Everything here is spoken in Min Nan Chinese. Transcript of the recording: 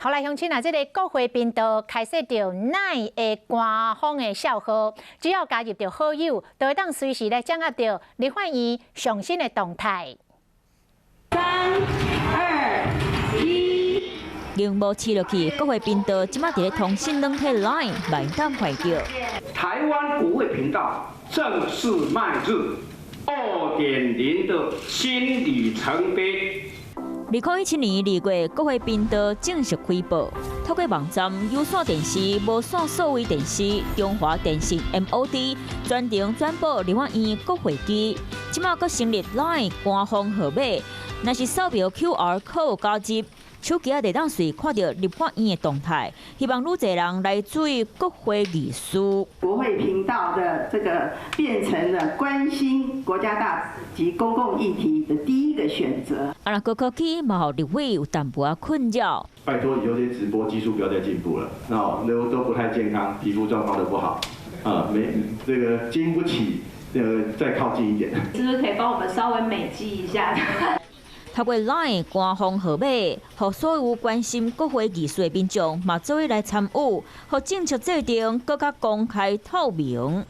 好來，鄉親啊，這个國會頻道開設著 LINE 的官方的帳號，只要加入著好友，就會當隨時來掌握著立法院上新的動態。三、二、一。螢幕切落去，國會頻道這馬佇咧通訊軟體 LINE 會當看著。台灣國會頻道正式邁入2.0的新里程碑。2017年2月，國會頻道正式開播，透過網站、有線電視、無線數位電視、中華電信 MOD 全程轉播立法院國會議。這馬閣成立 LINE 官方號碼，若是掃描 QR code 加入，手機仔就會當隨看著立法院的動態，希望愈濟人來注意國會議事。國會頻道的這個變成了關心國家大及公共議題的第一個選擇。啊，若高科技嘛，予立委有淡薄仔困擾。拜託以後這些直播技術不要再進步了，那都不太健康，皮膚狀況都不好，啊，沒這個經不起，這個再靠近一點。是不是可以幫我們稍微美肌一下？透過 LINE 官方號碼，予所有關心國會議事的民眾嘛做伙來參與，予政策制定閣較公開透明。